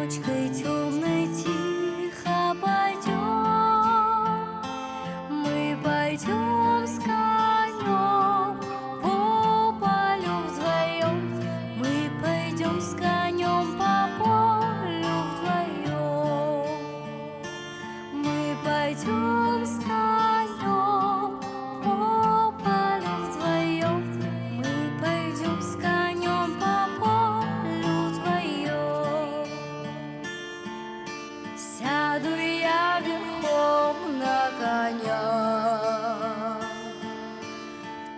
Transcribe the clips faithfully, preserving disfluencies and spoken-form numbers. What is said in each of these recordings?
Чкой тёмной тихо пойдём, мы пойдём с конём по полю вдвоём, мы пойдём с конём по полю вдвоём, мы пойдём с конём по полю вдвоём, мы пойдём с конём по полю вдвоём. Сяду я верхом на коня,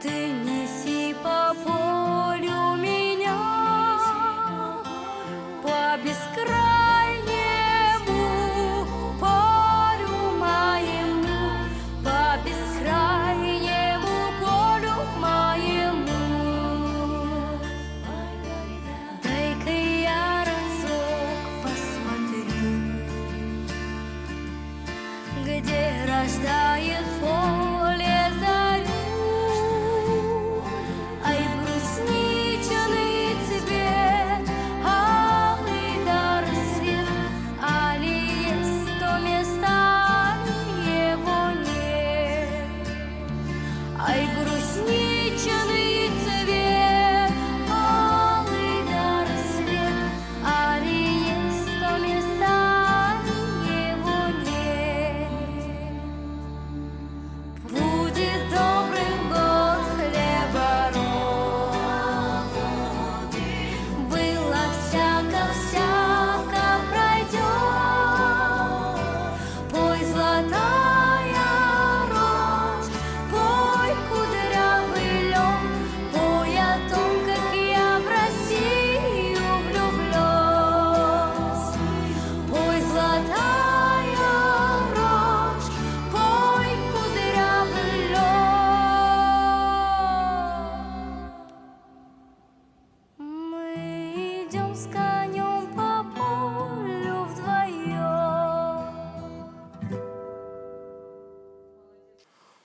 ты неси по полю меня, по бескрайнему полю моему, по бескрайнему полю моему. Дай-ка я разок посмотрю, где рождает поле зарю. Ай, брусничный цвет, алый до рассвет, али есть то место, али его нет. Ай, брусничный цвет, алый до рассвет, али есть то место, али его нет. Будет добрым год хлебород, было всяко, всяко пройдёт. Пой, золотая рожь, пой, кудрявый лёд, пой о том, как я в Россию влюблён. Пой, золотая рожь, пой, кудрявый лёд. Мы идём с конём по полю вдвоём.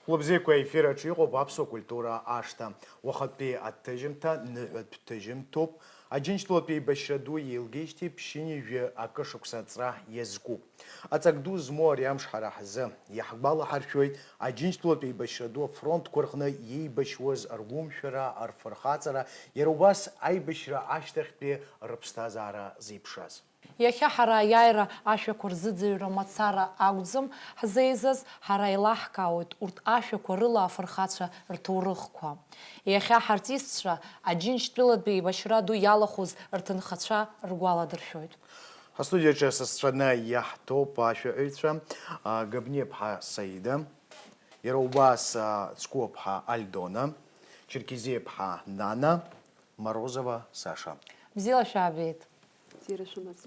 Хәлыбзиақәа, аефир аҿы иҟоуп аԥсуа культура ашҭа. Уахатәи аҭыжьымҭа ныҳәатә ҭыжьымҭоуп. Аџьынџьтәылатәи еибашьра ду еилгеижьҭеи ԥшьынҩажәи акы шықәса аҵра иазкуп. Аҵак ду змоу ари амш ҳара ҳзы. Иаҳгәалаҳаршәоит, Аџьынџьтәылатәи еибашьра ду афронтқәа рҟны иеибашьуаз ргәымшәара, рфырхаҵара, иара убас аибашьра ашьҭахьтәи рыԥсҭазаара зеиԥшраз. Иахьа ҳара аиааира ашәақәа рзыӡырҩра мацара акәӡам ҳзеизаз, ҳара еилаҳкаауеит урҭ ашәақәа рыла афырхацәа рҭоурыхқәа. Иахьа ҳартистцәа Аџьынџьтәылатәи еибашьра ду иалахәыз рҭынхацәа ргәаладыршәоит. Ҳастудиаҿы сасцәаны иаҳҭоуп ашәаҳәаҩцәа, а, Габниаԥҳа Саида, иара убас, а, Цкуаԥҳа Альдона, Черкезиаԥҳа Нана, Морозова Саша. Бзиала шәаабеит. Бзиара шәымаз.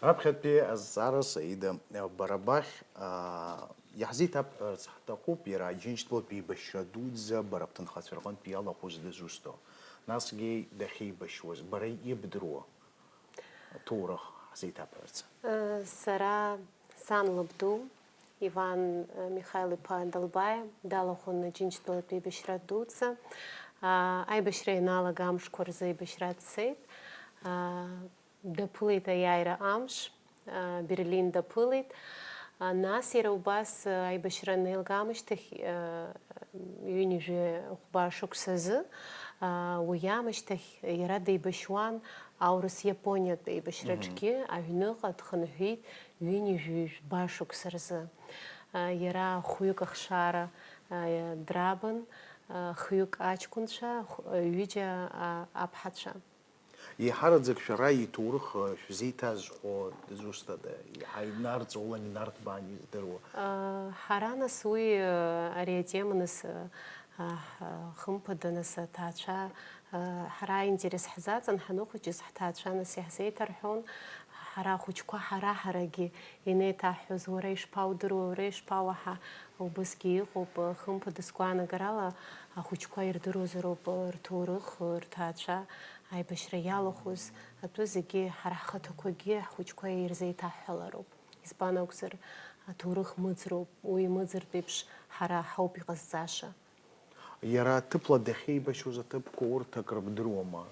Раԥхьатәи азҵаара, Саида, бара бахь, а, иаҳзеиҭабҳәарц ҳҭахуп, иара Аџьынџьтәылатәи еибашьра дуӡӡа бара бҭынхацәа рҟынтә иалахәыз дызусҭоу, насгьы дахьеибашьуаз, бара ибдыруа аҭоурых ҳзеиҭабҳәарц. Сара сан лабду, Иван, э, Михаил-иԥа Далбаиа, далахәын Аџьынџьтәылатәи еибашьра дуӡӡа. Аа, аибашьра ианалага амшқәа рзы аибашьра дцеит. Аа, даԥылеит аиааира амш, аа, Берлин даԥылеит. А, нас иара убас, э, аибашьра анеилга аамышьҭахь, э, ҩынҩажәи хәба шықәсазы, а, уи аамышьҭахь иара деибашьуан аурыс-иапониатә еибашьраҿгьы, аҩныҟа дхынҳәит ҩынҩажәи жәба шықәса рзы. А, иара хәҩык ахшара, а, драбын, а, хҩык аҷкәынцәа, хә-, ҩыџьа, а, аԥҳацәа. Еиҳараӡак шәара иҭоурых, а, шәзеиҭазҳәо дызусҭада? Иаҳа инарҵаулан, инарҭбаан издыруа. А, ҳара нас уи, а, ари атема нас, а, а, хымԥада нас аҭаацәа, а, ҳара аинтерес ҳзаҵан ҳаныхәыҷыз ҳҭаацәа нас иаҳзеиҭарҳәон. Ҳара ахәыҷқәа ҳара-ҳарагьы инеиҭаҳҳәоз, уара ишԥаудыруа, уара ишԥауаҳа, убысгьы иҟоуп, хымԥада сгәаанагарала ахәыҷқәа ирдыруазароуп рҭоурых, рҭаацәа, аибашьра иалахәыз, атәы зегьы ҳара ҳхаҭақәагьы ҳхәыҷқәа ирзеиҭаҳҳәалароуп. Избан акәзар, аҭоурых мыӡроуп, уи мыӡыртә еиԥш ҳара ҳауп иҟазҵаша. Иара аҭыԥла дахьеибашьуаз аҭыԥқәа урҭ акрыбдыруама?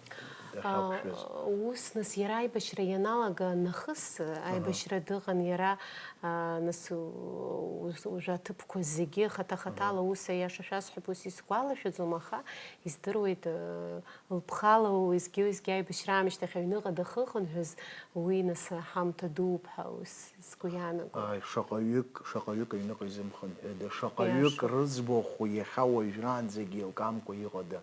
дахьақәшәаз. Ус, нас, иара аибашьра ианалага нахыс, аибашьра дыҟан иара, а, нас, у-, ус, уажәы аҭыԥқәа зегьы хаҭа-хаҭала ус, аиаша шәасҳәап, ус исгәалашәаӡом, аха издыруеит, а, лыԥхала уеизгьы-уеизгьы аибашьра аамышьҭахь аҩныҟа дахыхынҳәыз, уи, нас, ҳамҭа дууп ҳәа ус сгәы иаанагоит. Ааи, шаҟаҩык, шаҟаҩык аҩныҟа изымхынҳәыда, шаҟаҩык рыӡбахә иахьа уажәраанӡагьы еилкамкәа иҟада?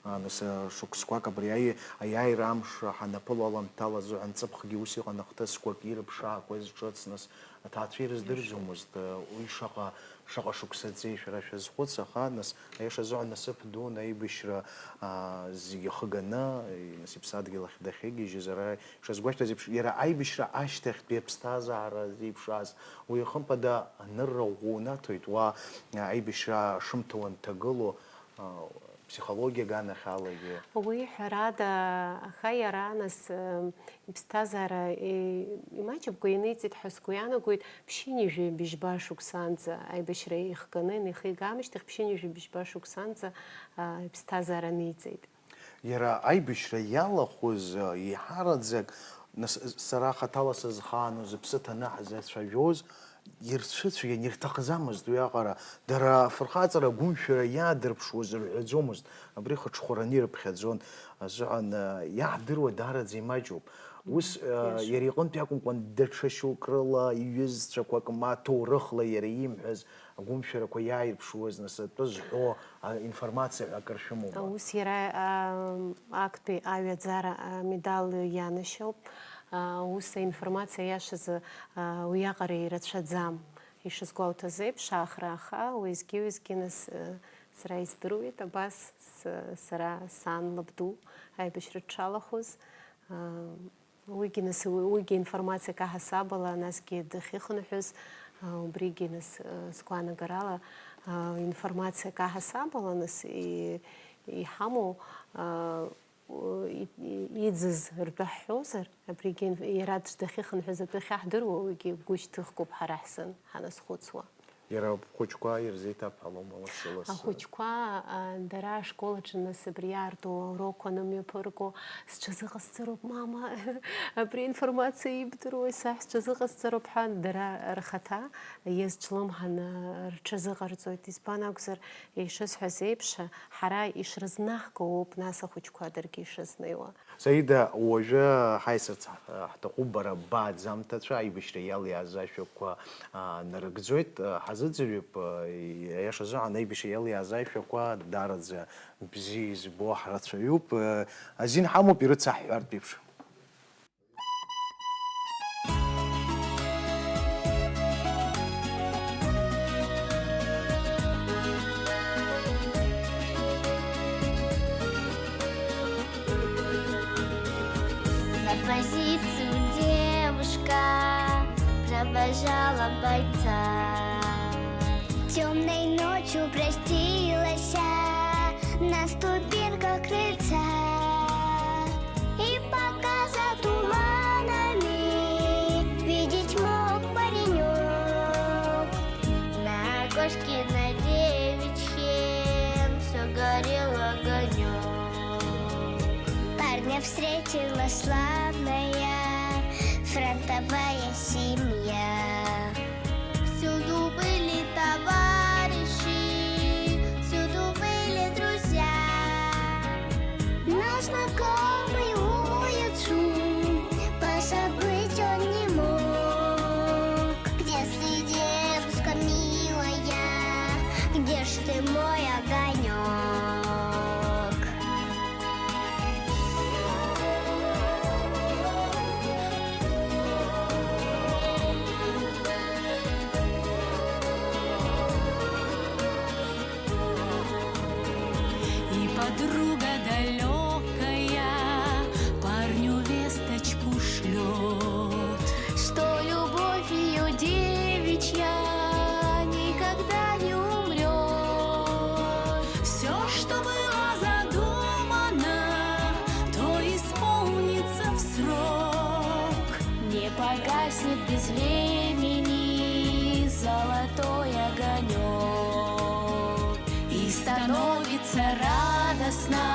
А, нас, а, шықәсқәак абри аи-, аиааира амш ҳанаԥыло аламҭала азыҳәан ҵыԥхгьы ус иҟан ахҭысқәак ирыԥшаақәаз ҿыц, нас, аҭаацәа ирыздырӡомызт, а, уи шаҟа, шаҟа шықәса ҵеи шәара шәазхәыц, аха, нас, аиаша азыҳәан насыԥ дуун аибашьра, а, зегьы ахы ганы, и-, нас, иԥсадгьыл ахь дахьыгьежьыз, ара ишазгәашәҭаз еиԥш, иара аибашьра ашьҭахьтәи аԥсҭазаара зеиԥшраз, уи, хымԥада, анырра ӷәӷәа унаҭоит, уа, а, аибашьра шымҭауа анҭагылоу, а, ԥсихологиа аганахьалагьы. Уи, ҳәарада, аха иара, нас, м, иԥсҭазаара, и-, имаҷымкәа ианиҵеит ҳәа сгәы иаанагоит, ԥшьынҩажәи быжьба шықәсанӡа аибашьра ихганы инеихиган ашьҭахь, ԥшьынҩажәи быжьба шықәсанӡа, а, иԥсҭазаара ниҵеит. Иара аибашьра иалахәыз, а, еиҳараӡак, нас, сара хаҭала сызхаану, зыԥсы ҭаны ҳзацәажәоз, ирцәыцәгьан, ирҭахӡамызт уиаҟара. Дара афырхаҵара агәымшәара иаадырԥшуаз рҳәаӡомызт. Абри хыҽхәараны ирыԥхьаӡон азыҳәан, а, иаҳдыруа даараӡа имаҷуп. Ус, а, иашоуп. Иара иҟынтә иакәымкәан, даҽа шьоук рыла, иҩызцәақәак ма ҭоурыхла иара имҳәаз агәымшәарақәа иааирԥшуаз, нас, атәы зҳәо, а, информациа ҳәа акыр шәымоума? Ус иара, а, актәи аҩаӡара амедал ианашьоуп. А, ус аинформациа иашазы, а, уиаҟара ирацәаӡам. Ишысгәоуҭаз еиԥш, Аахра аха, уеизгьы-уеизгьы, нас, а, сара издыруеит абас, с-, сара сан лабду аибашьра дшалахәыз. А, Уигьы, нас, уи-, уигьы информациак аҳасабала, насгьы дахьыхынҳәыз, а, убригьы, нас, а, сгәаанагарала, а, информациак аҳасабала, нас, и-, иҳамоу, а, у-, и-, и-, иӡыз ртәы ҳҳәозар, абригьы инф-, иара д-, дахьыхынҳәыз атәы ахьаҳдыруа, уигьы гәышьҭыхгоуп ҳара ҳзын, ҳаназхәыцуа. Иара ахәыҷқәа ирзеиҭабҳәалома лассы-лассы? Ахәыҷқәа, а, дара ашкол аҿы, нас, абри иаарту аурокқәа анымҩаԥырго, сҽазыҟасҵароуп, мама, абри информациа ибдыруеи, саҳ сҽазыҟасҵароуп ҳәа, дара рхаҭа иазҿлымҳаны рҽазыҟарҵоит. Избан акәзар, ишысҳәаз еиԥш, ҳара ишрызнаҳго ауп, нас, ахәыҷқәа даргьы ишрызнеиуа. Саида, уажәы ҳаисырц ҳҭахуп бара бааӡамҭацәа, аибашьра иалиааз ашәақәа, а, нарыгӡоит, а, ҳазыӡырҩып, а, аиаша азыҳәан аибашьра иалиааз ашәақәа даараӡа бзиа избо ҳрацәаҩуп, а, азин ҳамоуп ирыцаҳҳәартә еиԥш. На позицию девушка провожала бойца. Темной ночью простилась на ступеньках крыльца. И пока за туманами видеть мог паренек, на окошке на девичьем всё горел огонёк. Парня встретила славная фронтовая семья. Всюду были товарищи, всюду были друзья. Но знакомый улицу позабыть он не мог. Где ж ты, девушка милая, где ж ты, мой огонёк? И подруга далёкая парню весточку шлёт, что любовь её девичья никогда не умрёт. Всё, что было задумано, то исполнится в срок. Не погаснет без времени золотой огонёк. И становится радостно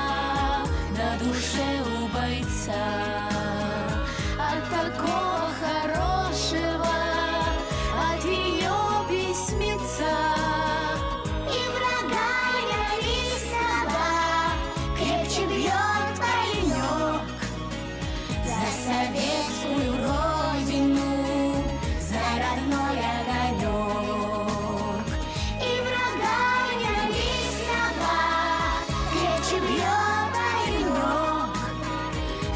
на душе у От такого хорошего, от ее письмеца и врага ненавистного крепче бьет паренек за советскую родину, за родной огонек. И врага ненавистного крепче бьет паренек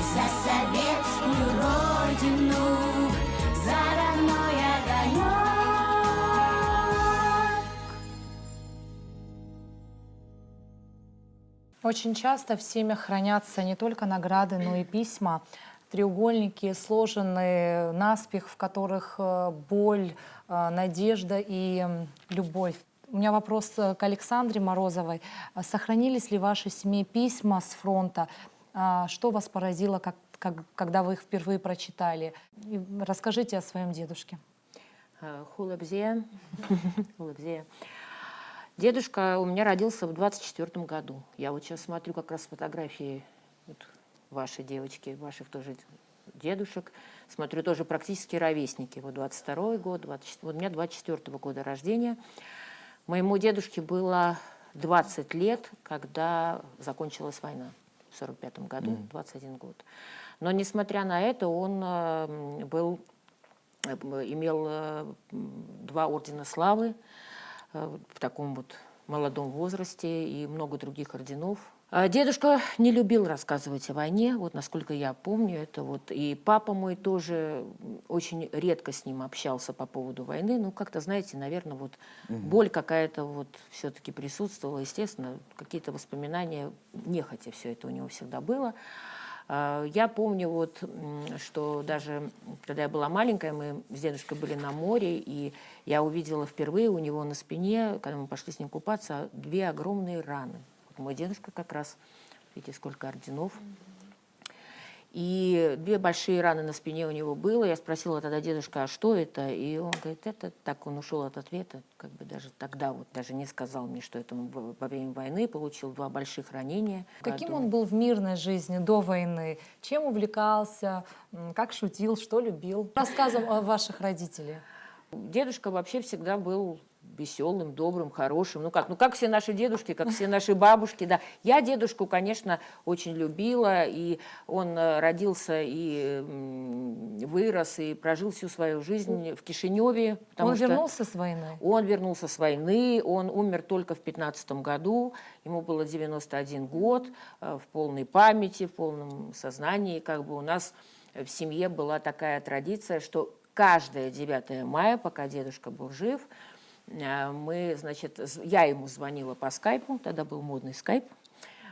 за советскую родину, за родной огонек. Очень часто в семьях хранятся не только награды, но и письма. Треугольники сложены наспех, в которых э, боль, э, надежда и м, любовь. У меня вопрос э, к Александре Морозовой. А сохранились ли в вашей семье письма с фронта? А что вас поразило, как, как, когда вы их впервые прочитали? И расскажите о своем дедушке. Хәылабзиа. Хәылабзиа. Дедушка у меня родился в двадцать четвёртом году. Я вот сейчас смотрю как раз фотографии вот вашей девочки, ваших тоже дедушек. Смотрю, тоже практически ровесники. Вот двадцать второй год, двадцать, вот у меня двадцать четвёртого года рождения. Моему дедушке было двадцать лет, когда закончилась война в сорок пятом году, двадцать один год. Но несмотря на это, он э, был, э, имел э, м, два ордена славы э, в таком вот молодом возрасте и много других орденов. А дедушка не любил рассказывать о войне, вот насколько я помню это. Вот. И папа мой тоже очень редко с ним общался по поводу войны. Ну, как-то, знаете, наверное, вот боль какая-то вот все-таки присутствовала. Естественно, какие-то воспоминания, нехотя все это у него всегда было. А, Я помню, вот, м, что даже когда я была маленькая, мы с дедушкой были на море, и я увидела впервые у него на спине, когда мы пошли с ним купаться, две огромные раны. Вот мой дедушка как раз, видите, сколько орденов. И две большие раны на спине у него было. Я спросила тогда дедушка, а что это? И он говорит, это так, он ушел от ответа, как бы даже тогда вот даже не сказал мне, что это он во во время войны получил два больших ранения. Каким он был в мирной жизни до войны? Чем увлекался? М, Как шутил? Что любил? Рассказом о ваших родителях. Дедушка вообще всегда был веселым, добрым, хорошим. Ну как, ну как все наши дедушки, как все наши бабушки, да. Я дедушку, конечно, очень любила, и он э, родился и м, вырос, и прожил всю свою жизнь в Кишиневе. Потому Он что вернулся с войны? Он вернулся с войны, он умер только в пятнадцатом году, ему было девяносто один год, э, в полной памяти, в полном сознании. Как бы у нас в семье была такая традиция, что каждое девятое мая, пока дедушка был жив, э, мы, значит, з- я ему звонила по скайпу, тогда был модный скайп,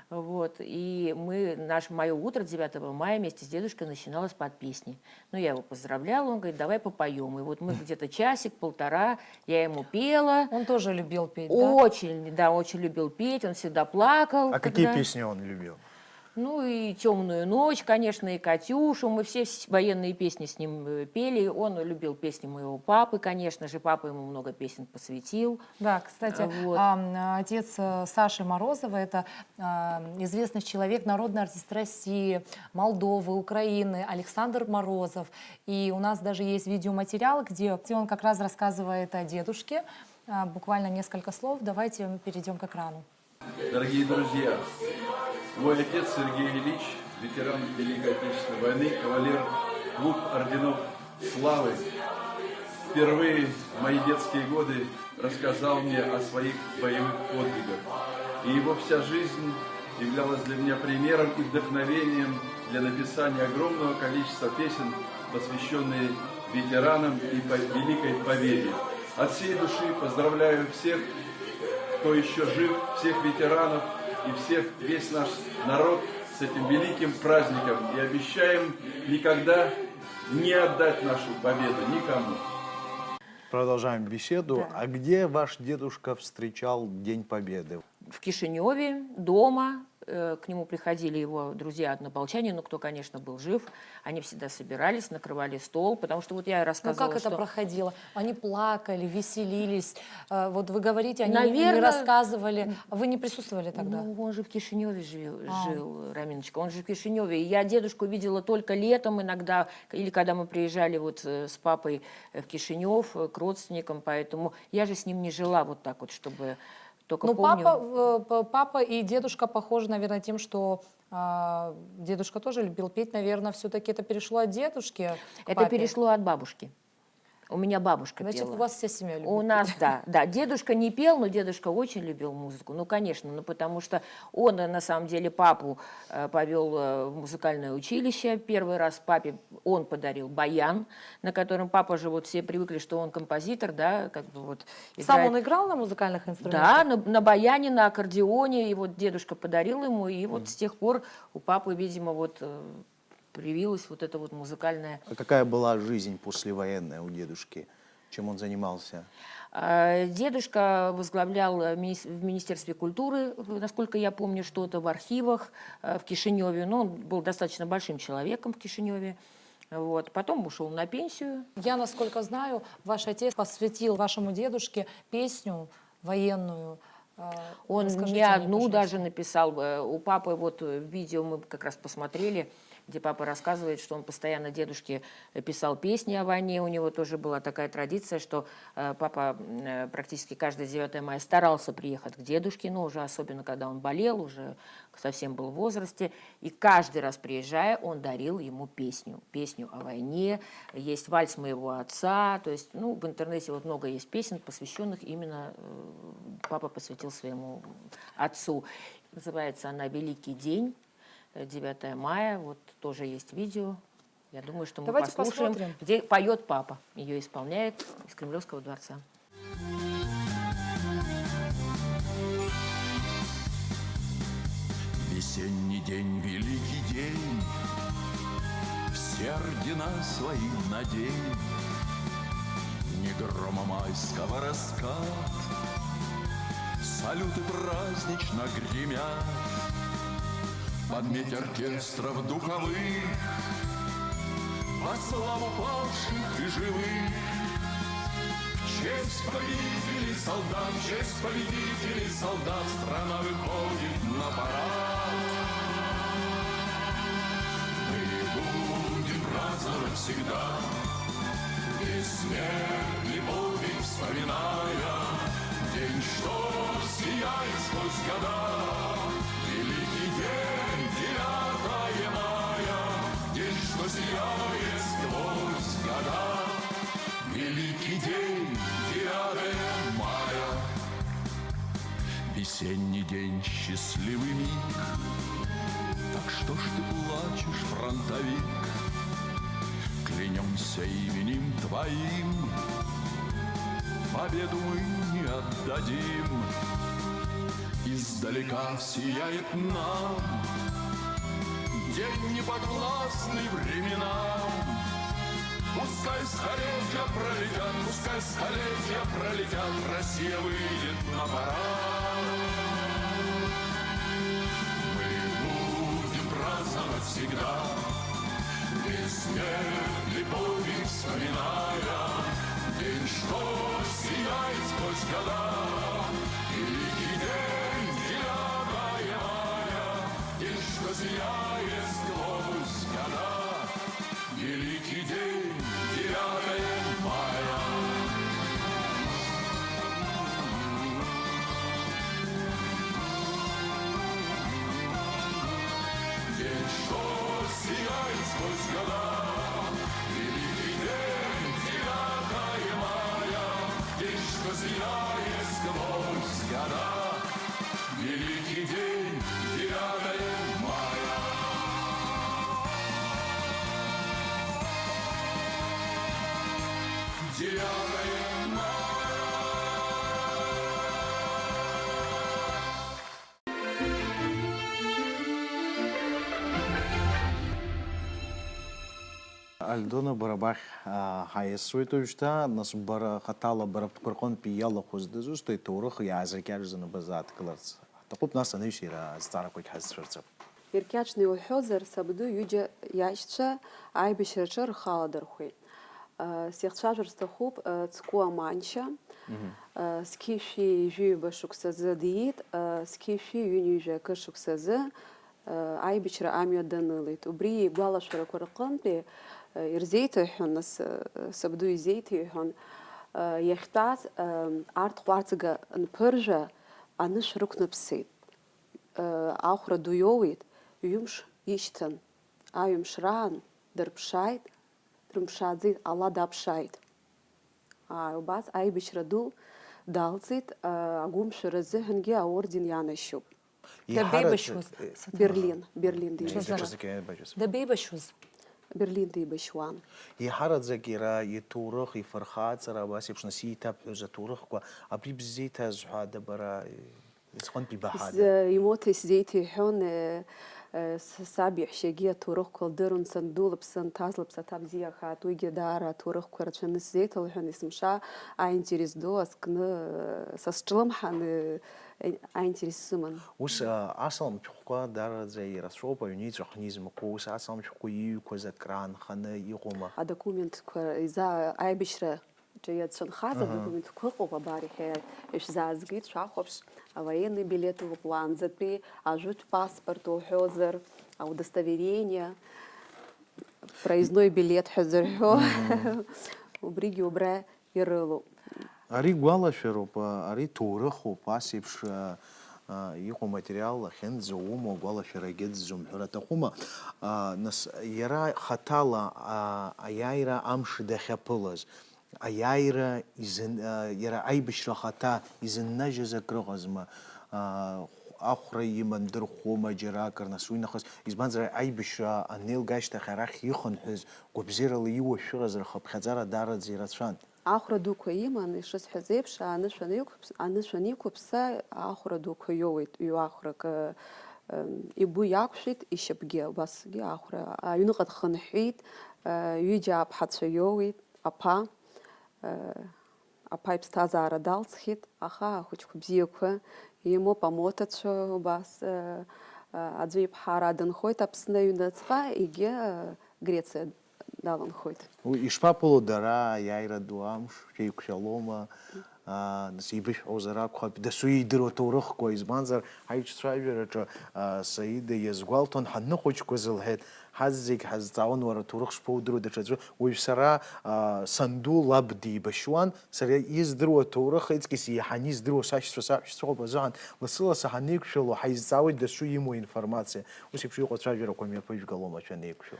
вот, и мы, наш, мое утро девятого мая вместе с дедушкой начиналось под песни. Ну, я его поздравляла, он говорит, давай попоем. И вот мы где-то часик, полтора, я ему пела. Он тоже любил петь, да? Очень, да, очень любил петь, он всегда плакал. А какие когда- песни он любил? Ну и «Темную ночь», конечно, и «Катюшу». Мы все с- военные песни с ним э, пели. Он любил песни моего папы, конечно же. Папа ему много песен посвятил. Да, кстати, Вот. а, м, отец э, Саши Морозова, это а, известный человек, народный артист России, Молдовы, Украины, Александр Морозов. И у нас даже есть видеоматериал, где, где он как раз рассказывает о дедушке. А, Буквально несколько слов. Давайте перейдем к экрану. Дорогие друзья, мой отец Сергей Ильич, ветеран Великой Отечественной войны, кавалер двух орденов Славы, впервые в мои детские годы рассказал мне о своих боевых подвигах. И его вся жизнь являлась для меня примером и вдохновением для написания огромного количества песен, посвященные ветеранам и по Великой Победе. От всей души поздравляю всех, кто еще жив, всех ветеранов и всех, весь наш народ с этим великим праздником и обещаем никогда не отдать нашу победу никому. Продолжаем беседу. А где ваш дедушка встречал День Победы? В Кишиневе, дома, э, к нему приходили его друзья-однополчане, ну, кто, конечно, был жив, они всегда собирались, накрывали стол, потому что вот я Ну рассказывала, как это что... проходило? Они плакали, веселились. Э, Вот вы говорите, они не- не Наверное, рассказывали. А вы не присутствовали тогда? Ну, он же в Кишиневе жил, А. жил, Раминочка, он же в Кишиневе. И я дедушку видела только летом иногда, или когда мы приезжали вот э, с папой э, в Кишинев э, к родственникам, поэтому я же с ним не жила вот так вот, чтобы только Ну, помню. Папа, э, п- папа и дедушка похожи, наверное, тем, что а, дедушка тоже любил петь. Наверное, все-таки это перешло от дедушки к Это папе. Перешло от бабушки. У меня бабушка Значит, пела. У вас вся семья любит У петь. Нас, да, да. Дедушка не пел, но дедушка очень любил музыку. Ну, конечно, ну потому что он, э, на самом деле, папу э, повел э, в музыкальное училище. Первый раз папе он подарил баян, на котором папа же, вот все привыкли, что он композитор, да, как бы вот Сам играет. Он играл на музыкальных инструментах? Да, на, на баяне, на аккордеоне, и вот дедушка подарил ему, и вот с тех пор у папы, видимо, вот э, привилась вот эта вот музыкальная... А какая была жизнь послевоенная у дедушки? Чем он занимался? А, Дедушка возглавлял э, мини- в Министерстве культуры, э, насколько я помню, что-то в архивах э, в Кишиневе. Ну, он был достаточно большим человеком в Кишиневе. Вот. Потом ушел на пенсию. Я, насколько знаю, ваш отец посвятил вашему дедушке песню военную. А, Он расскажите не о ней, одну пожалуйста. Даже написал. Э, У папы вот э, видео мы как раз посмотрели, где папа рассказывает, что он постоянно дедушке э, писал песни о войне. У него тоже была такая традиция, что э, папа м, э, практически каждое девятое мая старался приехать к дедушке, но уже особенно когда он болел, уже совсем был в возрасте. И каждый раз приезжая, он дарил ему песню. Песню о войне. Есть вальс моего отца. То есть, ну, в интернете вот много есть песен, посвященных именно э, папа посвятил своему отцу. Называется она «Великий день», э, девятое мая. Вот тоже есть видео. Я думаю, что мы Давайте послушаем, посмотрим. Где поет папа. Ее исполняет из Кремлевского дворца. Весенний день, великий день, все ордена свои надень. Не грома майского раскат, салюты празднично гремят. Под медь оркестров духовых во славу павших и живых. В честь победителей солдат, в честь победителей солдат страна выходит на парад. Мы будем праздновать всегда, бессмертный подвиг вспоминая. День, что сияет сквозь года, великий день, девятое мая. День, что сияет сквозь года, великий день, девятое мая. Весенний день, счастливый миг. Так что ж ты плачешь, фронтовик? Клянемся именем твоим, победу мы не отдадим. Издалека сияет нам день, неподвластный временам. Пускай столетия пролетят, пускай столетия пролетят, Россия выйдет на парад. Мы будем праздновать всегда бессмертный подвиг вспоминая. День, что сияет сквозь года, великий день, девятое мая. День, что сияет сквозь года, великий день, девятое мая. День, что сияет сквозь года, великий день, девятое мая. День, что сияет сквозь года, великий день, девятое мая. Девятое мая. Альдона, бара бахь, аа, ҳаиасуеит уажәшьҭа, нас бара хаҭала бара бтәқәа рҟынтәи иалахәыз дызусҭои, ҭоурых иаазыркьаҿӡаны базааҭгыларц? Даҟәыԥ, нас анаҩс иара азҵаарақәагь ҳазцәырҵып. Иркьаҿны иуҳәозар, сабду ҩыџьа иашьцәа аибашьраҿы рхы аладырхәеит. Сиахцәажәар сҭахуп Цкуа Манча. Зқьи шәи ҩажәи ҩба шықәсазы диит, зқьи шәи ҩынҩажәи акы шықәсазы аибашьра амҩа данылеит. Убри игәалашәарақәа рҟынтәи ирзеиҭаҳәон, нас, сабду изеиҭеиҳәон, иахьтәаз арҭ ҟәарӡга нԥыржәа анышә рықәнаԥсеит. Ахәра ду иоуеит, ҩымш ишьҭан, аҩымш раан дырԥшааит, дрымԥшааӡеит, ала даԥшааит. Ааи, убас аибашьра ду далҵит, агәымшәара азыҳәангьы аорден ианашьоуп. Иҳараӡак, Дабеибашьуаз? э, Саҭанеи. Берлин, Берлин дибашьуан. Даҽаӡәк иабажәыз. Дабеибашьуаз? Берлин дибашьуан. Иҳараӡак иара иҭоурых, ифырхаҵара, абас еиԥш, нас ииҭабҳәоз аҭоурыхқәа, абри бзеиҭазҳәада бара, Исҟынтә ибаҳада? Ис-, Имоҭа исзеиҭеиҳәон, э, э, с-, саб иаҳәшьагьы аҭоурыхқәа лдыруан, санду лыԥсы анҭаз лыԥсаҭа бзиахааит, уигьы даара аҭоурыхқәа рацәаны сзеиҭалҳәон, есымша аинтерес ду азкны, э, са сҿлымҳан, э, э, аинтерес сыман. Ус, а, асалам шәҟәқәа даараӡа ирацәоуп, аҩны иҵәахны измақәоу, ус асалам шәҟәқәа иҩқәаз акраанханы иҟоума? Адокументқәа иза-, аибашьра ҿы иацәынхаз адокументқәа ыҟоуп, абар, иахьа ишәзаазгеит, шәахәаԥш, авоенный билет ыҟоуп, уаанӡатәи ажәытә паспорт уҳәозар, аудостоверение, проездной билет ҳәа зырҳәо, убригьы убра ирылоуп. Ари гәалашәароуп, а, ари ҭоурыхуп, ас еиԥш, а, а, иҟоу аматериал ахьынӡауоума, агәалашәара агьыӡӡом ҳәара аҭахума? А, нас, иара хаҭала, а, аиааира амш дахьаԥылаз, аиааира изын-, а, иара аибашьра ахаҭа изыннажьыз акрыҟазма? А, ахәра иман дырхәома џьаракыр, нас уи нахыс, избанзар, аибашьра анеилга ашьҭахь арахь ихынҳәыз гәабзиарала иуашәыраз рхыԥхьаӡара даараӡа ирацәан. Ахәра дуқәа иман, ишысҳәаз еиԥш, анышә аниқәыԥс-, анышә аниқәыԥса, ахәра дуқәа иоуеит, ҩы-ахәрак, э, м, игәы иақәшәеит, ишьапгьы, убасгьы ахәра, аҩныҟа дхынҳәит, э, ҩыџьа аԥҳацәа иоуеит, аԥа, э, аԥа иԥсҭазаара далҵхьеит, аха ахәыҷқәа бзиақәа имоуп, амоҭацәа убас, э, э, аӡәы иԥҳара дынхоит Аԥсны аҩныҵҟа, егьи, э, Грециа даланхоит. Уи ишԥаԥыло дара, аиааира ду амш, шәеиқәшәалома? Аа, нас, еибышәҳәозар акәхап, дасу иидыруа ҭоурыхқәа, избанзар, ҳаиҿцәажәараҿы, аа, Саида иазгәалҭон, ҳанныхәыҷқәаз лҳәеит, ҳазегь ҳазҵаауан, уара аҭоурых шԥоудыруеи, даҽаӡәы, уажә сара, аа, санду лаб дибашьуан, сара издыруа аҭоурых, иҵкьыс еиҳаны издыруа сашьцәа, саҳәшьцәа ыҟоуп азыҳәан, лассы-лассы ҳанеиқәшәало, ҳаизҵаауеит дасу имоу информациа, ус еиԥш иҟоу ацәажәарақәа мҩаԥыжәгалома шәанеиқәшәо?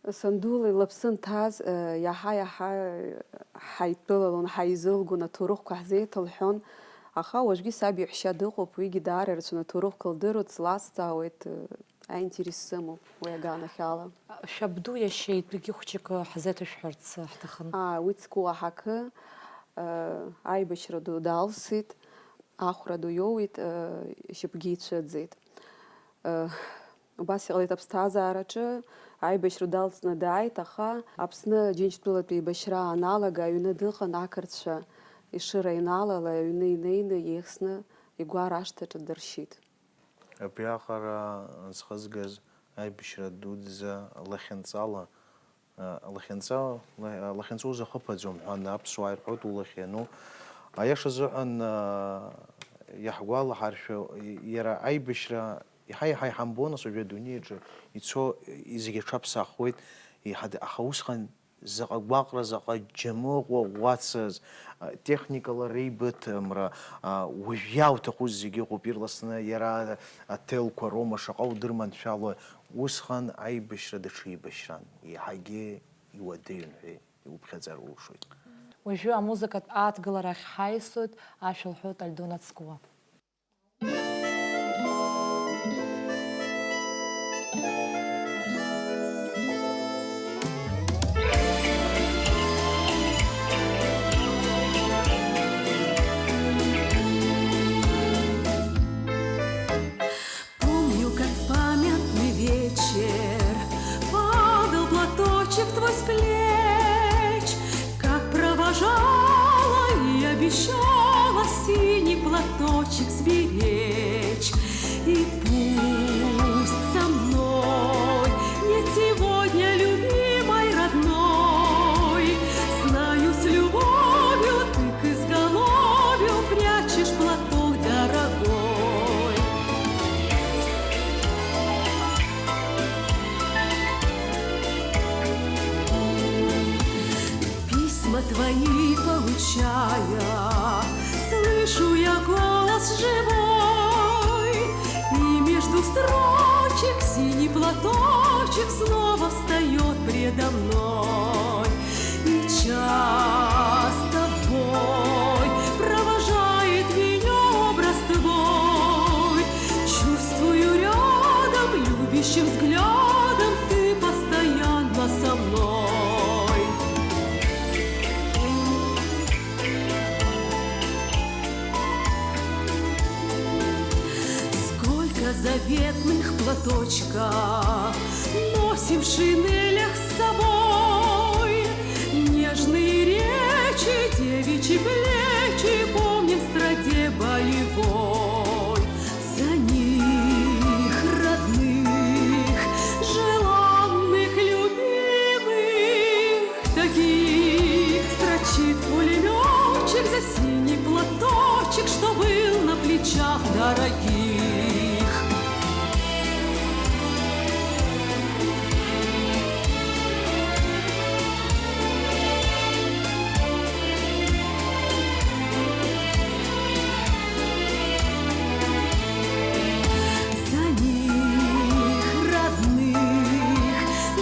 Сандула илаԥсы нҭаз, э, иаҳа-иаҳа ҳаидтәылалон, ҳаизылгон, аҭоурыхқәа ҳзеиҭалҳәон, аха уажәгьы саб иаҳәшьа дыҟоуп, уигьы даара ирацәаны аҭоурыхқәа лдыруеит, слазҵаауеит, э, аинтерес сымоуп уи аганахьала. Шәабду иашьа итәгьы хәҷык ҳзеиҭашәҳәарц ҳҭахын. Аа, уи Цкуа ҳақы, э, аибашьра ду далсит, ахәра ду иоуит, э, шьапгьы ицәыӡит. Э, Убас иҟалеит аԥсҭазаараҿы, аибашьра далҵны дааит, аха Аԥсны Џьынџьтәылатә еибашьра аналага аҩны дыҟан, ақырҭцәа Ешыра иналала аҩны инеины иеихсны игәар ашҭаҿы дыршьит. Абриаҟара зхызгаз аибашьра дуӡӡа лахьынҵала Лахьынҵа, лахьынҵа узахыԥаӡом ҳәа аԥсуаа ирҳәоит, улахь иану. Аиаша азыҳәан, иаҳгәалаҳаршәа, иара аибашьра иаҳа-иаҳа иҳамбон, нас уажәы адунеи аҿы ицо зегьы аҽаԥсахуеит, аха усҟан заҟа гәаҟра, заҟа џьамыҟәа ӷәӷәацыз, техникала реибыҭамра, уажә иауҭаху зегьы ыҟоуп, ирласны иара аҭелқәа роума, шаҟа удырманшәало, Усҟан аибашьра даҽа еибашьран, еиҳагьы иуадаҩын ҳәа иуԥхьаӡар улшоит. Уажәы амузыкатә ааҭгыларахь ҳаиасуеит, ашәа лҳәоит Альдона Цкуа. Помню, как в памятный вечер падал платочек твой с плеч, как провожала и обещала синий платочек сберечь. Чая, слышу я голос живой, и между строчек синий платочек снова встает предо мной. И часто в бой провожает меня образ твой. Чувствую рядом любящим взглядом ты постоянно со мной. Сколько заветных платочков носим в шинелях с собой. Нежные речи, девичьи плечи помним в страде боевой. За них, родных, желанных, любимых, таких строчит пулеметчик за синий платочек, что был на плечах дорогих. За них, родных,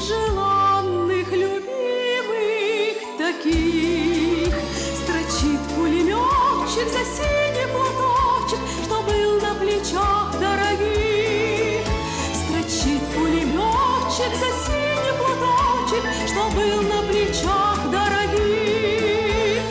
желанных, любимых, таких строчит пулеметчик за синий платочек, что был на плечах дорогих. Строчит пулеметчик за синий платочек, что был на плечах дорогих.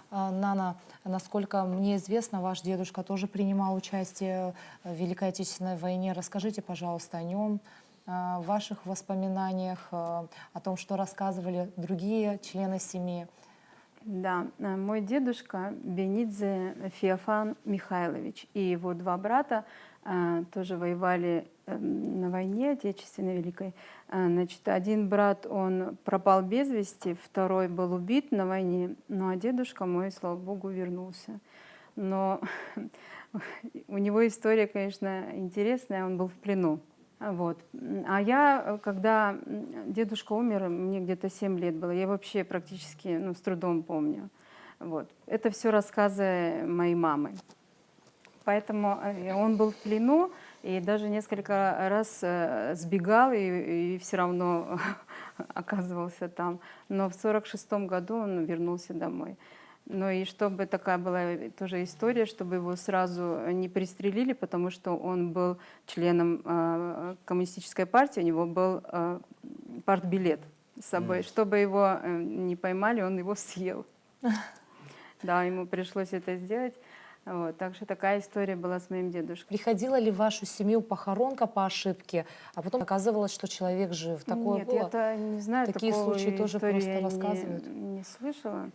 А, Нана, насколько мне известно, ваш дедушка тоже принимал участие в Великой Отечественной войне. Расскажите, пожалуйста, о нем, о ваших воспоминаниях, э, о том, что рассказывали другие члены семьи. Да, э, мой дедушка Бенидзе Феофан Михайлович и его два брата э, тоже воевали э, на войне Отечественной Великой. Э, Значит, один брат, он пропал без вести, второй был убит на войне, ну а дедушка мой, слава богу, вернулся. Но у него история, конечно, интересная, он был в плену. Вот. М, А я, э, когда м, дедушка умер, мне где-то семь лет было, я вообще практически ну, с трудом помню. Вот. Это все рассказы моей мамы. Поэтому э, он был в плену и даже несколько раз э, сбегал и, и все равно оказывался там. Но в сорок шестом году он вернулся домой. Ну и чтобы такая была тоже история, чтобы его сразу не пристрелили, потому что он был членом э, коммунистической партии, у него был э, партбилет с собой. Чтобы его э, не поймали, он его съел. Да, ему пришлось это сделать. Вот, так что такая история была с моим дедушкой. Приходила ли в вашу семью похоронка по ошибке, а потом оказывалось, что человек жив? Такое Нет, было? Я-то не знаю Такие такого случаи тоже истории просто я не- рассказывают? Не, слышала,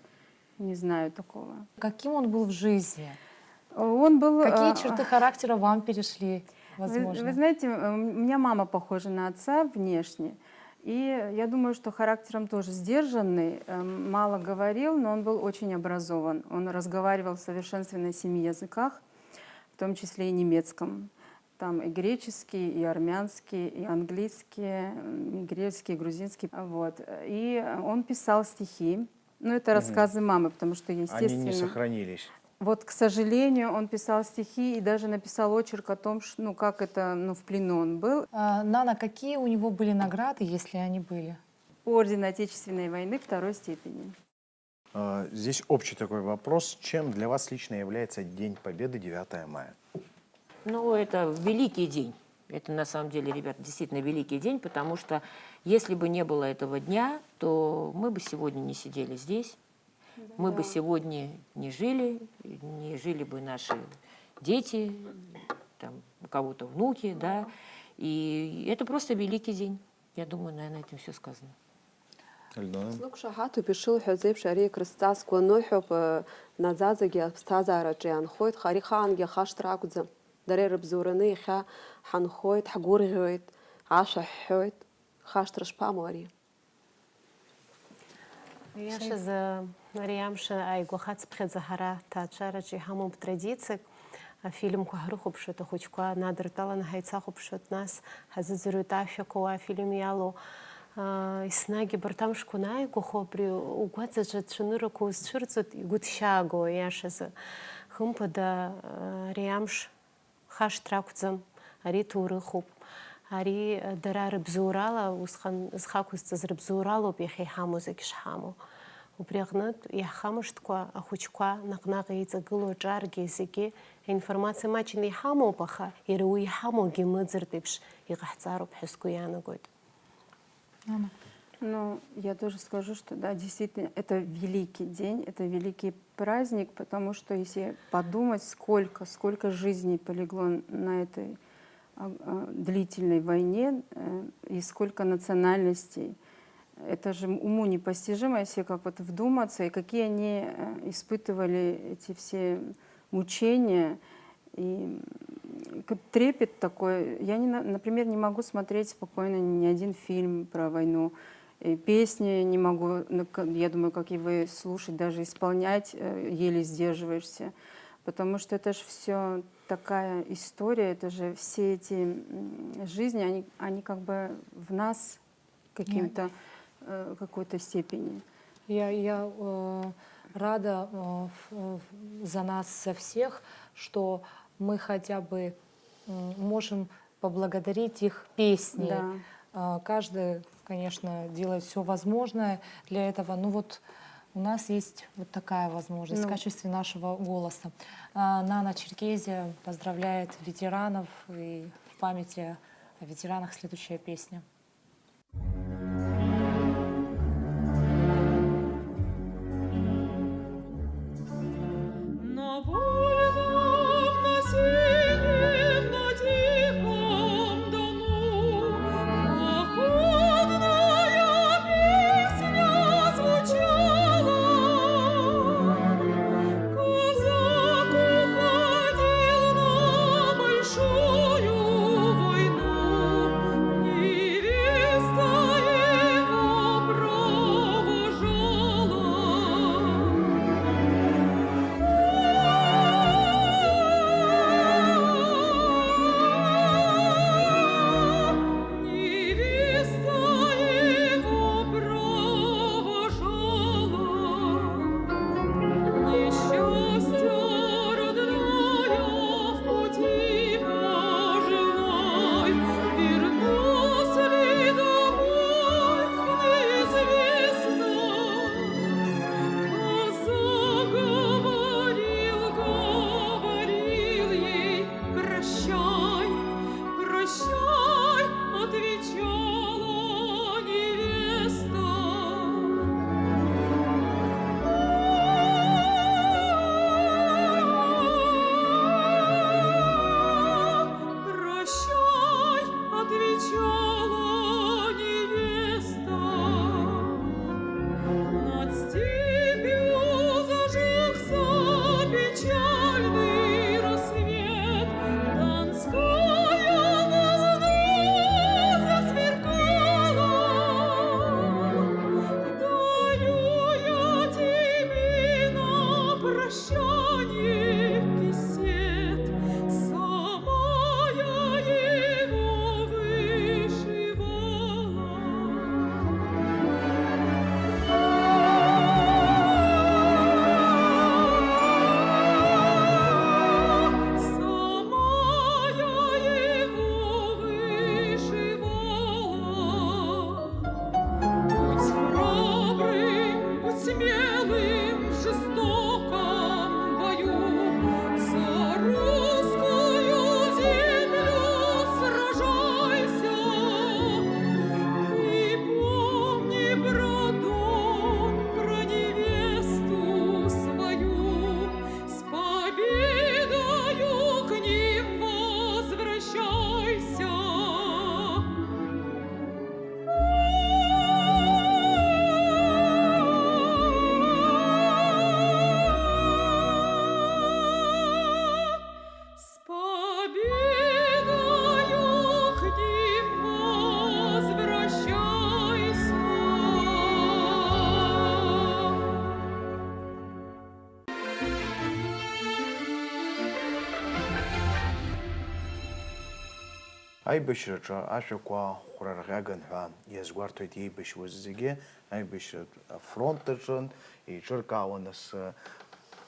не знаю такого. Каким он был в жизни? Он был... Какие э, черты характера вам перешли, Вы, возможно? вы знаете, э, у меня мама похожа на отца внешне. И я думаю, что характером тоже сдержанный, э, мало говорил, но он был очень образован. Он разговаривал в совершенственно семи языках, в том числе и немецком. Там и греческий, и армянский, и английский, м, и греческий, и грузинский. Вот. И он писал стихи. Ну, это рассказы мамы, потому что, Они естественно... не сохранились. Вот, к сожалению, он писал стихи и даже написал очерк о том, что, ну, как это, ну, в плену он был. А, Нана, какие у него были награды, если они были? Орден Отечественной войны второй степени. А, Здесь общий такой вопрос. Чем для вас лично является День Победы, девятое мая? Ну, это великий день. Это на самом деле, ребята, действительно великий день, потому что если бы не было этого дня, то мы бы сегодня не сидели здесь, мы бы сегодня не жили, не жили бы наши дети, там, у кого-то внуки, да. И это просто великий день. Я думаю, наверное, этим все сказано. Эльдона? Слықәшаҳаҭуп ишылҳәаз еиԥш, ари акрызҵазкуа ныҳәоуп, э, наӡаӡагьы аԥсҭазаараҿы иаанхоит, ари хаангьы ахашҭра акәӡам. Дара ирыбзоураны иахьа ҳанхоит, ҳгәырӷьоит, ашәа ҳҳәоит. Хашҭра шԥамоу ари? Иашазы, ари амш ааигәахацыԥхьаӡа ҳара ҭаацәараҿы иҳамоуп традициак. Афильмқәа ҳрыхәаԥшуеит, ахәыҷқәа надыртәаланы ҳаицахәаԥшуеит, нас ҳазыӡырҩуеит ашәақәа уа афильм иалоу. Аа, еснагь абарҭ амшқәа анааигәахо, абри угәаҵаҿы ацәаныррақәа узцәырҵуеит, игәыҭшьаагоу, аиашазы. Хымԥада, аа, ари амш хашҭра ақәӡам, ари ҭоурыхуп, ари, дара рыбзоурала, усҟан зхы ақәызҵаз рыбзоуралоуп иахьа иҳамоу зегь шҳамоу. Убри аҟнытә, иаҳхамышҭкәа, ахәыҷқәа, наҟ-наҟ еиҵагылоу аҿаргьы зегьы аинформациа маҷны иҳамоуп, аха иара уи иҳамоугьы мыӡыртә еиԥш иҟаҳҵароуп ҳәа сгәы иаанагоит. Анна. Ну, я тоже скажу, что да, действительно, это великий день, это великий праздник, потому что если подумать, сколько, сколько жизней полегло на этой, а, а, длительной войне, э, и сколько национальностей, это же уму непостижимо, если как вот вдуматься, и какие они, э, испытывали эти все мучения, и, м, к-, трепет такой. Я, не на-, например, не могу смотреть спокойно ни один фильм про войну. И песни не могу, ну, к-, я думаю, как и вы, слушать, даже исполнять, э, еле сдерживаешься. Потому что это ж всё такая история, это же все эти, м, жизни, они, они как бы в нас каким-то, э, какой-то степени. Я, я, э, рада, э, ф-, э, за нас, за всех, что мы хотя бы, м, можем поблагодарить их песней. Да. Э, каждый, конечно, делает всё возможное для этого. Ну вот у нас есть вот такая возможность в качестве нашего голоса. А, Нана Черкезия поздравляет ветеранов и в памяти о ветеранах следующая песня. Аибашьраҿы ашәақәа хәра рҟьаган ҳәа иазгәарҭоит еибашьуаз зегьы. Аибашьратә афронт аҿын еиҿыркаауан асы.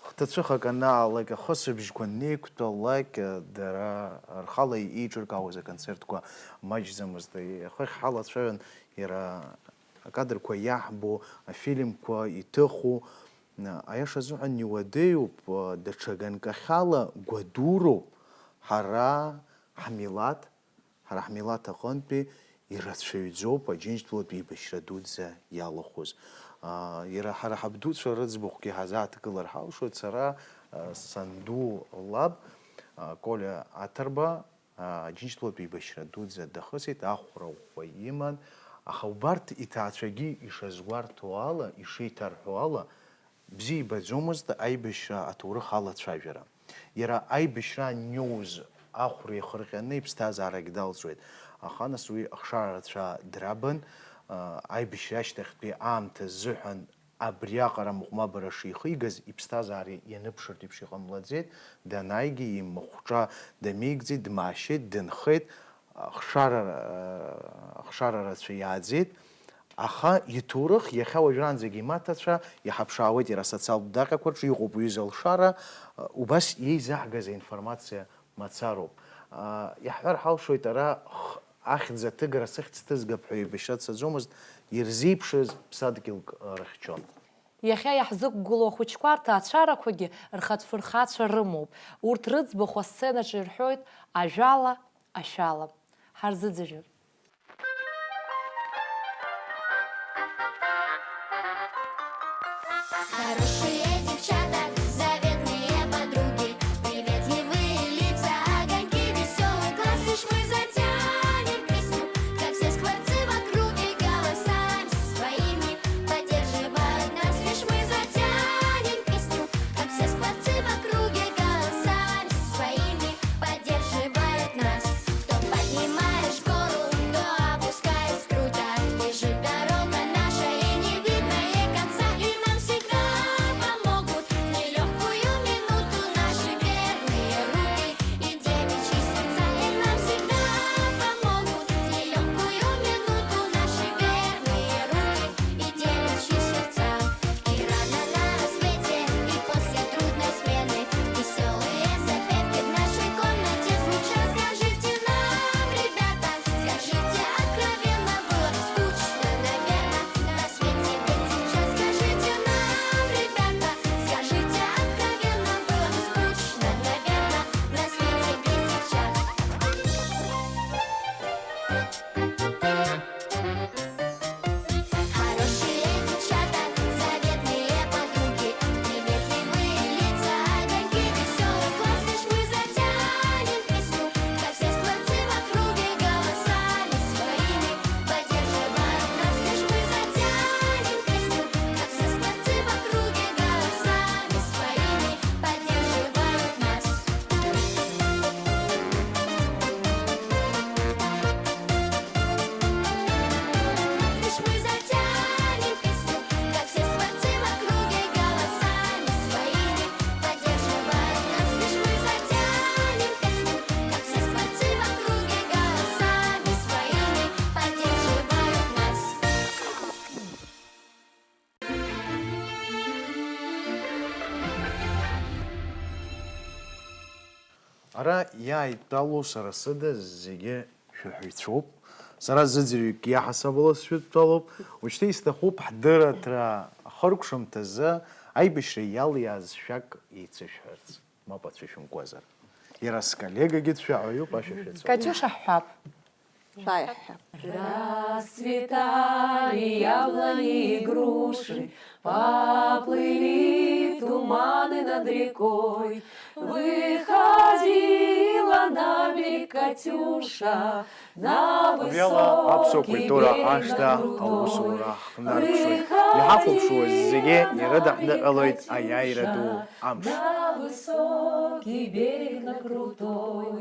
Хҭацәыхак анаалак, ахысыбжьқәа анеиқәтәалак, дара рхала еиҿыркаауаз аконцертқәа маҷӡамызт. Ихыхь ҳалацәажәон иара акадрқәа иаҳбо, афильмқәа иҭыху. Аиаша азыҳәан иуадаҩуп, даҽа ганкахьала гәадуроуп ҳара ҳмилаҭ, ҳара ҳмилаҭ аҟынтәи ирацәаҩӡоуп Аџьынџьтәылатә еибашьра дуӡӡа иалахәыз. Иара ҳара ҳабдуцәа рыӡбахәгьы ҳазааҭгылар ҳалшоит, сара, санду лаб, Колиа Аҭырба, Аџьынџьтәылатә еибашьра дуӡӡа дахысит, ахәра ӷәӷәа иман, аха убарҭ иҭаацәагьы ишазгәарҭо ала, ишеиҭарҳәо ала, бзиа ибаӡомызт аибашьра аҭоурых алацәажәара. Иара аибашьра аниоуз ахәра ихырҟьаны иԥсҭазаарагь далҵуеит. Аха нас уи ахшара рацәа драбын, аибашьра ашьҭахьтәи аамҭа азыҳәан абриаҟара амыҟәмабара шихигаз, иԥсҭазаара ианыԥшыртә еиԥш иҟамлаӡеит, данааигьы имахәҿа дамеигӡеит, дмаашьеит, дынхеит, ахшара, ахшара рацәа иааӡеит, аха иҭоурых иахьа уажәраанӡагьы имаҭацәа иҳаԥшаауеит иара асоциалтә даҟьақәа рҿы иҟоуп уҩыза алшара, убас иеизаҳгаз аинформациа мацароуп. Иаҳҳәар ҳалшоит ара х-, ахьӡ аҭыгара сыхьӡ ҭызгап ҳәа еибашьра дцаӡомызт, ирзеиԥшыз ԥсадгьылк рыхьчон. Иахьа иаҳзықәгылоу ахәыҷқәа рҭаацәарақәагьы рхатә фырхацәа рымоуп. Урҭ рыӡбахә асценаҿы ирҳәоит ажәала, ашәала. Ҳарзыӡырҩыр. Хорошие девчата, заветные подруги, приветливые лица, огоньки, весёлый класс, лишь мы затянем песню, как все скворцы в округе, голосами своими поддерживают нас, лишь мы затянем песню, как все скворцы в округе, голосами своими поддерживают нас. То поднимаешь гору, то опускаешь, круто, лежит дорога наша, и не видно ей конца, и нам всегда помогут в нелёгкую минуту наши верные руки и девичьи сердца, и нам всегда помогут в нелёгкую минуту наши верные руки и девичьи сердца. И рано на рассвете, и после трудной смены весёлые запевки в нашей комнате звучат. Скажите нам, ребята, скажите откровенно, было скучно, наверно, на свете без девчат. Скажите нам, ребята, скажите откровенно, было скучно, наверно, на свете без девчат. Хорошие девчата, заветные подруги, приветливые лица, огоньки, весёлый класс, лишь мы затянем песню, как все скворцы в округе, голосами своими поддерживают нас, лишь мы затянем песню, как все скворцы в округе, голосами своими поддерживают нас. Лишь мы затянем песню, как все скворцы в округе, голосами своими поддерживают нас. Лишь мы затянем песню, как все скворцы в округе, голосами своими поддерживают нас. Ара иааидтәалоу сара сыда зегьы шәаҳәаҩцәоуп. Сара зыӡырҩык иаҳасабала сшәыдтәалоуп. Уажәшьҭа исҭахуп ҳдырраҭара ахыркәшамҭазы аибашьра иалиааз шәак еицышәҳәарц. Мап ацәышәымкуазар. Иара сколлегагьы дшәаҳәаҩуп, ашәа шәыцәоуп. Катиуша ҳҳәап. Шәааи ҳҳәап. Расцветали яблони и груши, поплыли туманы над рекой. Выходила на берег Катюша, на высокий берег на крутой. Абриала аԥсуа культура ашҭа аусура ҳнарԥшуеит. Иҳахәаԥшуаз зегьы ирыдаҳныҳәалоит аиааира ду амш. На высокий берег на крутой.